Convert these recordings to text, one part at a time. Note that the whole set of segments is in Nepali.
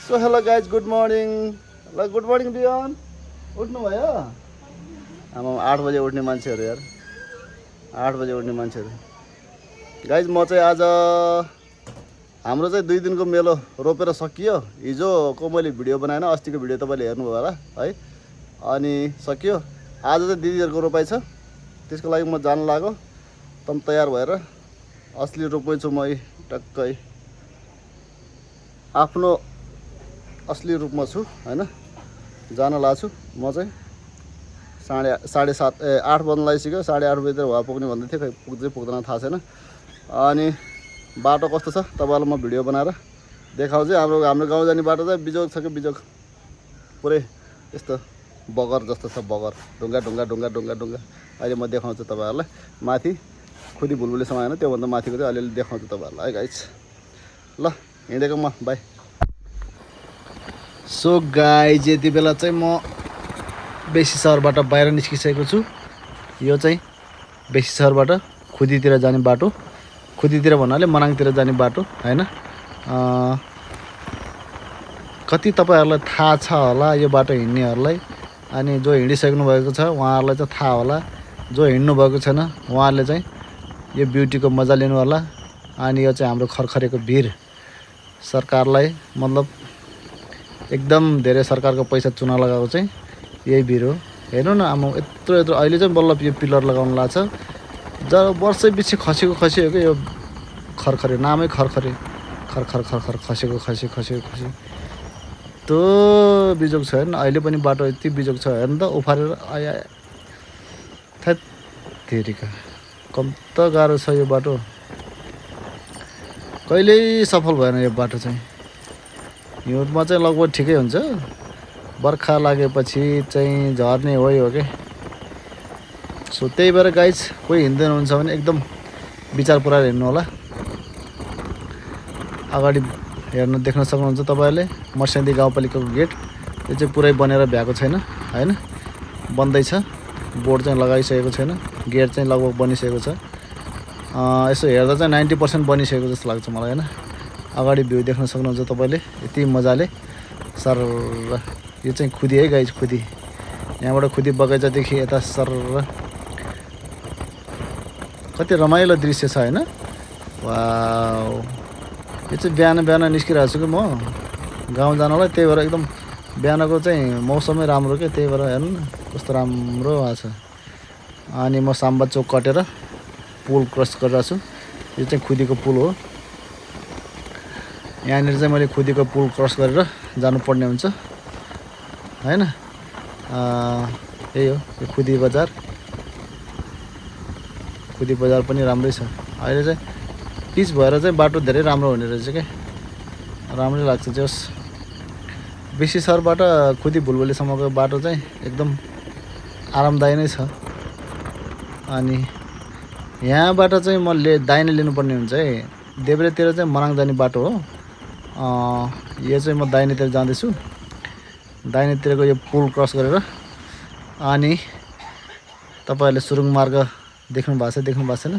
So hello guys good morning ल गुड मर्निङ बियन उठ्नु भयो आमा 8 बजे उठ्ने मान्छेहरू यार 8 बजे उठ्ने मान्छेहरू गाइज म चाहिँ आज हाम्रो चाहिँ 2 दिनको मेलो रोपेर सकियो हिजोको मैले भिडियो बनाएन अस्तिको भिडियो तपाईँले हेर्नुभयो होला है अनि सकियो आज चाहिँ दिदीहरूको रोपाइ छ त्यसको लागि म जान लाग्यो तम तयार भएर असली रोप्दैछु म टक्कै आफ्नो असली रूपमा छु हैन जान लाग्छु म चाहिँ 8:30 बज्न लागिसक्यो 8:30 बजेतिर भए पुग्ने भन्दै थिएँ खै पुग्दै पुग्दैन थाहा छैन अनि बाटो कस्तो छ तपाईहरुलाई म भिडियो बनाएर देखाउँछु हाम्रो गाउँ जाने बाटो चाहिँ बिजोग छ कि बिजोग पुरै यस्तो बगर जस्तो छ बगर ढुङ्गा ढुङ्गा ढुङ्गा ढुङ्गा ढुङ्गा अहिले म देखाउँछु तपाईहरुलाई माथि खुदी बुलबुलेसम्म हैन त्यो भन्दा माथिको चाहिँ अलिअलि देखाउँछु तपाईहरुलाई है गाइस ल हिँडेको म बाइ सो गाइज यति बेला चाहिँ म बेसी सहरबाट बाहिर निस्किसकेको छु यो चाहिँ बेसी सहरबाट खुदीतिर जाने बाटो खुदीतिर भन्नाले मनाङतिर जाने बाटो हैन कति तपाईहरुलाई थाहा छ होला यो बाटो हिँड्नेहरुलाई अनि जो हिँडिसक्नु भएको छ उहाँहरुलाई चाहिँ थाहा होला जो हिँड्नु भएको छैन उहाँहरुले चाहिँ यो ब्युटीको मजा लिनु होला अनि यो चाहिँ हाम्रो खरखरेको भिर सरकारलाई मतलब एकदम धेरै सरकारको पैसा चुना लगाएको चाहिँ यही भिर हो हेर्नु न आमा यत्रो यत्रो अहिले चाहिँ बल्ल यो पिलर लगाउन लाग्छ जब वर्षै पछि खसेको खसी हो कि यो खरखरे नामै खरखरे खरखर खरखर खसेको खसी खसेको खसी त्यो बिजोग छ हेर्नु अहिले पनि बाटो यति बिजोग छ हेर्नु त उफारेर आया थैत तेरिका कम त गाह्रो छ यो बाटो कहिल्यै सफल भएन यो बाटो चाहिँ हिउँदमा चाहिँ लगभग ठिकै हुन्छ बर्खा लागेपछि चाहिँ झर्ने हो के सो त्यही भएर गाइज कोही हिँड्दैन हुन्छ भने एकदम विचार पुऱ्याएर हिँड्नु होला अगाडि हेर्न देख्न सक्नुहुन्छ तपाईहरुले मर्स्याङ्दी गाउँपालिकाको गेट यो चाहिँ पुरै बनेर भ्याएको छैन हैन बन्दै छ बोर्ड चाहिँ लगाइसकेको छैन गेट चाहिँ लगभग बनिसकेको छ यसो हेर्दा चाहिँ 90% बनिसकेको जस्तो लाग्छ मलाई हैन अगाडि भ्यू देख्न सक्नुहुन्छ तपाईले यति मजाले सर यो चाहिँ खुदी है गाइज खुदी यहाँबाट खुदी बगैँचादेखि यता सर कति रमाइलो दृश्य छ हैन वाउ यो चाहिँ बिहान बिहान निस्किरहेको छु कि म गाउँ जानलाई त्यही भएर एकदम बिहानको चाहिँ मौसमै राम्रो के त्यही भएर हेर्नु न कस्तो राम्रो आछ अनि म साम्बा चोक कटेर पुल क्रस गरिरहेको छु यो चाहिँ खुदीको पुल हो यहाँनिर चाहिँ मैले खुदीको पुल क्रस गरेर जानुपर्ने हुन्छ हैन यही हो यो खुदी बजार पनि राम्रै छ अहिले चाहिँ पिच भएर चाहिँ बाटो धेरै राम्रो हुने रहेछ के राम्रै लाग्छ जस बेसी सहरबाट खुदी बुलबुलेसम्मको बाटो चाहिँ एकदम आरामदायी नै छ अनि यहाँबाट चाहिँ म दाहिने लिनुपर्ने हुन्छ है देब्रेतिर चाहिँ मनाङ जाने बाटो हो यो चाहिँ म दाहिनेतिर जाँदैछु दाहिनेतिरको यो पुल क्रस गरेर अनि तपाईहरुले सुरुङ मार्ग देख्नु भएको छैन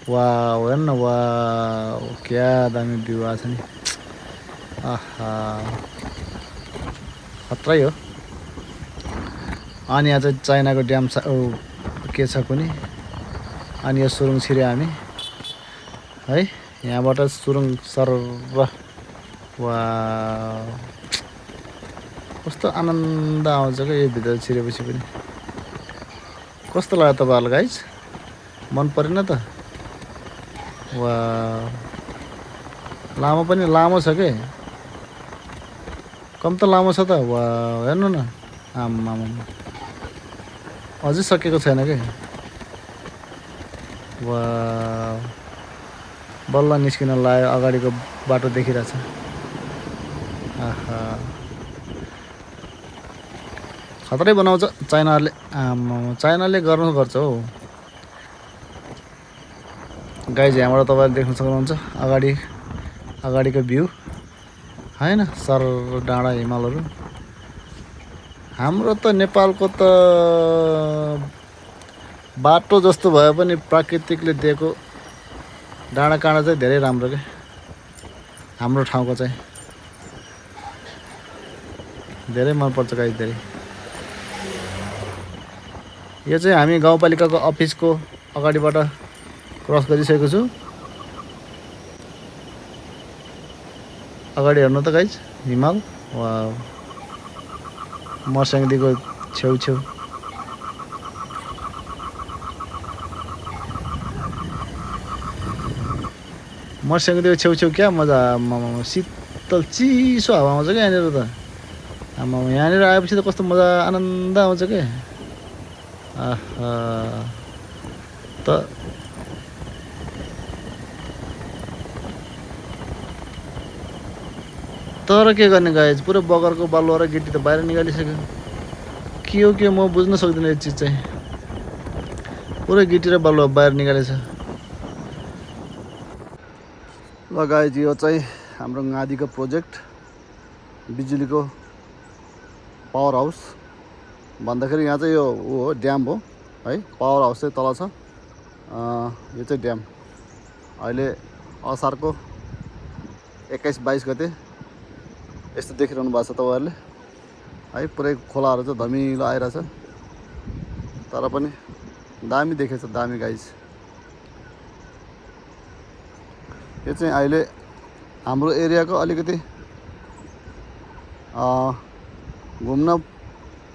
वाउ हेर्नु न वाउ क्या दामी भ्यू आछ नि आहा खत्रै हो अनि यहाँ चाहिँ चाइनाको ड्याम के छ कुनी अनि यो सुरुङ छिर्यो हामी है यहाँबाट सुरुङ सर वाउ कस्तो आनन्द आउँछ क्या यो भित्र छिरेपछि पनि कस्तो लाग्यो तपाईहरुलाई गाइज मन परेन त वाउ लामो पनि लामो छ के कम त लामो छ त वाउ हेर्नु न आम्मा अझै सकेको छैन के वाउ बल्ल निस्किन लाग्यो अगाडिको बाटो देखिरहेछ आहा खतरै बनाउँछ चाइनाले चाइनाले गर्छ हौ गाइज यहाँबाट तपाईहरुले देख्न सक्नुहुन्छ अगाडिको भ्यू हैन सर डाँडा हिमालहरु हाम्रो त नेपालको त बाटो जस्तो भए पनि प्राकृतिकले दिएको डाँडा काँडा चाहिँ धेरै राम्रो के हाम्रो ठाउँको चाहिँ धेरै मनपर्छ गाइस धेरै। यो चाहिँ हामी गाउँपालिकाको अफिसको अगाडिबाट क्रस गरिसकेको छु। अगाडि हेर्नु त गाइस हिमाल। वाउ मर्स्याङदीको छेउछेउ। मर्स्याङदीको छेउछेउ क्या मजा। शीतल चिसो हावा आउँछ क्या यहाँनिर त। आमा यहाँनिर आएपछि त कस्तो मजा आनन्द आउँछ क्या। आहा त तर के गर्ने गाइस पुरै बगरको बालुवा र गिटी त बाहिर निकालिसक्यो। के हो म बुझ्न सक्दिनँ यो चिज चाहिँ। पुरै गिटी र बालुवा बाहिर निकालेछ। ल गाइस यो चाहिँ हाम्रो गादीको प्रोजेक्ट बिजुलीको पावर हाउस भन्दाखेरि यहाँ चाहिँ यो हो ड्याम हो है। पावर हाउस चाहिँ तल छ। यो चाहिँ ड्याम। अहिले असारको 21-22 गते यस्तो देखिरहनु भएको छ तपाईँहरूले है। पुरै खोलाहरू चाहिँ धमिलो आइरहेछ तर पनि दामी देखेछ दामी गाइस। यो चाहिँ अहिले हाम्रो एरियाको अलिकति घुम्न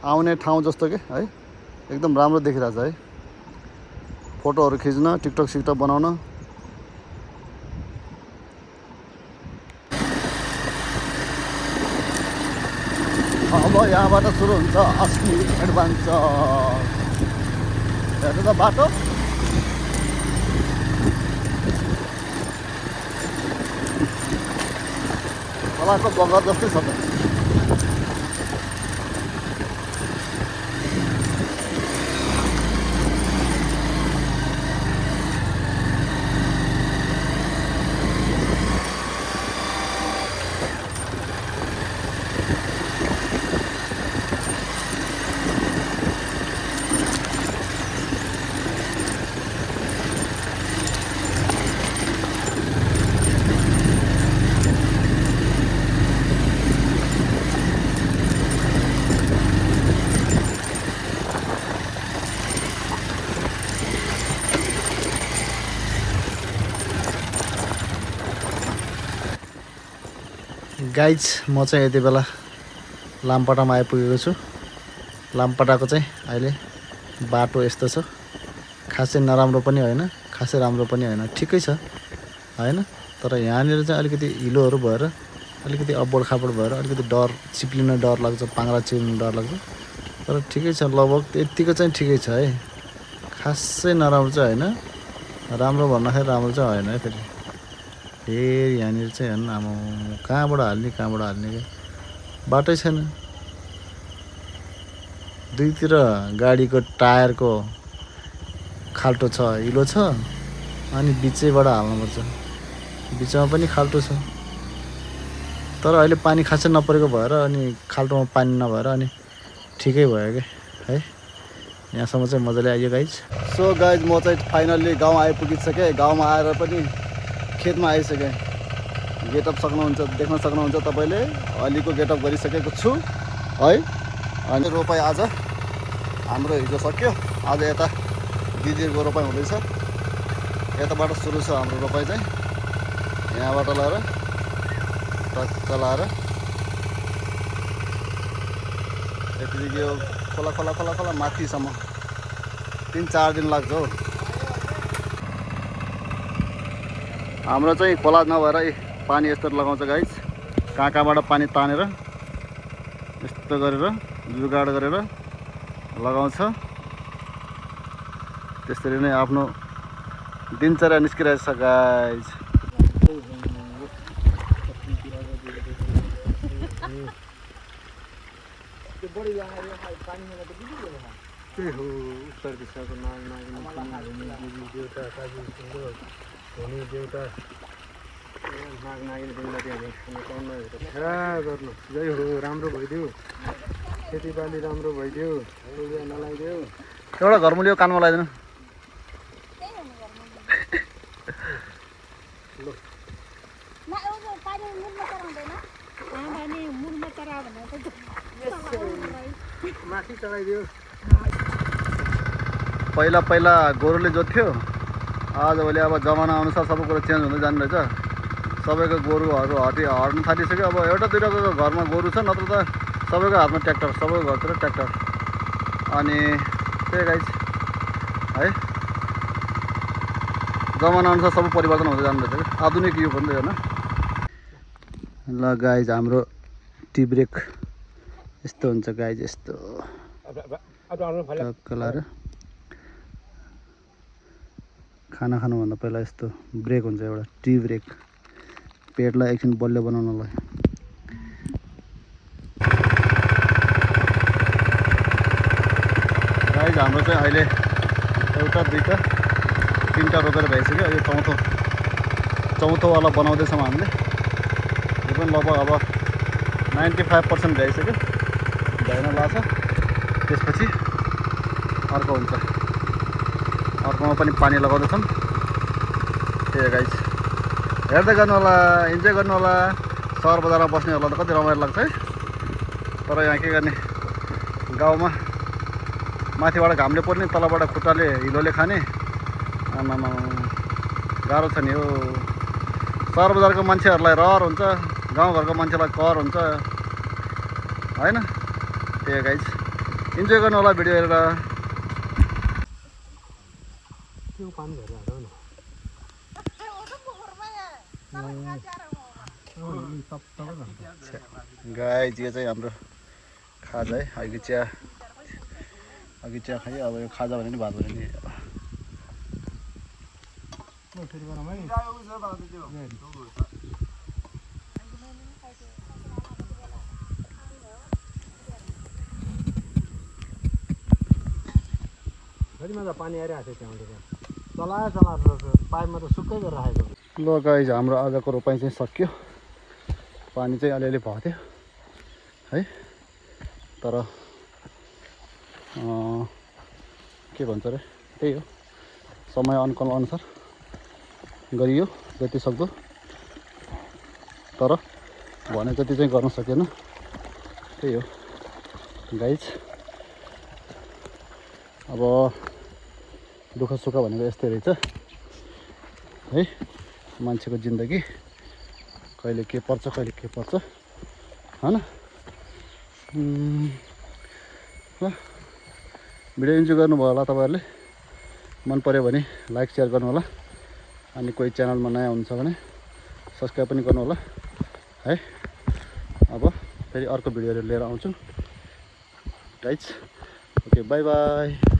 आउने ठाउँ जस्तो के है। एकदम राम्रो देखिरहेछ है। फोटोहरू खिच्न टिकटक सिकटक बनाउन। अब यहाँबाट सुरु हुन्छ असली एडभेन्चर। हेर्नु त बाटो खोलाको बगर जस्तै छ त। गाइज म चाहिँ यति बेला लामपटामा आइपुगेको छु। लामपटाको चाहिँ अहिले बाटो यस्तो छ। खासै नराम्रो पनि होइन खासै राम्रो पनि होइन ठिकै छ होइन। तर यहाँनिर चाहिँ अलिकति हिलोहरू भएर अलिकति अब्बड खाबड भएर अलिकति डर चिप्लिन डर लाग्छ। पाङ्ग्रा चिप्लिन डर लाग्छ। तर ठिकै छ लगभग यतिको चाहिँ ठिकै छ है। खासै नराम्रो चाहिँ होइन। राम्रो भन्दाखेरि राम्रो चाहिँ होइन है। फेरि यहाँनिर चाहिँ हेर्नु आमा कहाँबाट हाल्ने क्या बाटै छैन। दुईतिर गाडीको टायरको खाल्टो छ हिलो छ अनि बिचैबाट हाल्नुपर्छ। बिचमा पनि खाल्टो छ तर अहिले पानी खासै नपरेको भएर अनि खाल्टोमा पानी नभएर अनि ठिकै भयो क्या है। यहाँसम्म चाहिँ मजाले आइयो गाइज। सो गाइज म चाहिँ फाइनल्ली गाउँ आइपुगिसकेँ। गाउँमा आएर पनि खेतमा आइसकेँ। गेटअप देख्न सक्नुहुन्छ तपाईँले। अलिको गेटअप गरिसकेको छु है। अनि रोपाइ आज हाम्रो हिजो सक्यो। आज यता दिदीहरूको रोपाइ हुँदैछ। यताबाट सुरु छ हाम्रो रोपाइ चाहिँ। यहाँबाट लगाएर टक्क लगाएर यतिदेखि यो खोला माथिसम्म 3-4 दिन लाग्छ हौ। हाम्रो चाहिँ खोला नभएर पानी यस्तो लगाउँछ गाइस। कहाँबाट पानी तानेर यस्तो गरेर जुगाड गरेर लगाउँछ। त्यसरी नै आफ्नो दिनचर्या निस्किरहेछ गाइस। त्यही हो उत्तर दिशाको गर्नु जय हो। राम्रो भइदियो खेतीबाली राम्रो भइदियो नलाइदियो। एउटा घरमुली कानमा लगाइदिनु। माथि चढाइदियो पहिला पहिला गोरुले जोत्थ्यो आजभोलि अब जमाना अनुसार सबै कुरो चेन्ज हुँदै जानु रहेछ सबैको गोरुहरू हर्न थालिसक्यो अब एउटा दुईवटाको घरमा गोरु छ नत्र त सबैको हातमा ट्र्याक्टर सबैको घरतिर ट्र्याक्टर अनि त्यही गाइज है जमाना अनुसार सबै परिवर्तन हुँदै जानु रहेछ क्या आधुनिक युग हुँदै होइन ल गाइज हाम्रो टी ब्रेक यस्तो हुन्छ गाइज यस्तो टक्क लाएर खाना खानुभन्दा पहिला यस्तो ब्रेक हुन्छ एउटा टी ब्रेक पेटलाई एकछिन बलियो बनाउनलाई गाइज हाम्रो चाहिँ अहिले एउटा दुईवटा तिनवटा रोपेर भइसक्यो यो चौथोवाला बनाउँदैछौँ हामीले यो पनि लगभग अब 95% भइसक्यो भएन लाग्छ त्यसपछि अर्को हुन्छ अर्कोमा पनि पानी लगाउँदैछौँ त्यही गाइज हेर्दै गर्नु होला इन्जोय गर्नु होला सहर बजारमा बस्नेहरूलाई त कति रमाइलो लाग्छ है तर यहाँ के गर्ने गाउँमा माथिबाट घामले पर्ने तलबाट खुट्टाले हिलोले खाने आमामा गाह्रो छ नि हो सहर बजारको मान्छेहरूलाई रहर हुन्छ गाउँघरको मान्छेलाई कर हुन्छ होइन त्यही गाइज इन्जोय गर्नु होला भिडियो हेरेर गाइज यो चाहिँ हाम्रो खाजा है अघि चिया खायो अब यो खाजा भने नि भात भने नि पानी आइरहेको छ त्यहाँबाट चलाएर पाइपमा त सुक्कै गरेर राखेको ल गाइज हाम्रो आजको रोपाइ चाहिँ सकियो पानी चाहिँ अलिअलि भएको थियो है तर के भन्छ अरे त्यही हो समय अनुकूल अनुसार गरियो जति सक्दो तर भने जति चाहिँ गर्न सकेन त्यही हो गाइज अब दुःख सुख भनेको यस्तै रहेछ है मान्छेको जिन्दगी कहिले के पर्छ होइन ल भिडियो इन्जोय गर्नुभयो होला तपाईँहरूले मन पऱ्यो भने लाइक सेयर गर्नु होला अनि कोही च्यानलमा नयाँ हुन्छ भने सब्सक्राइब पनि गर्नु होला है अब फेरि अर्को भिडियोहरू लिएर आउँछु गाइज ओके बाई बाई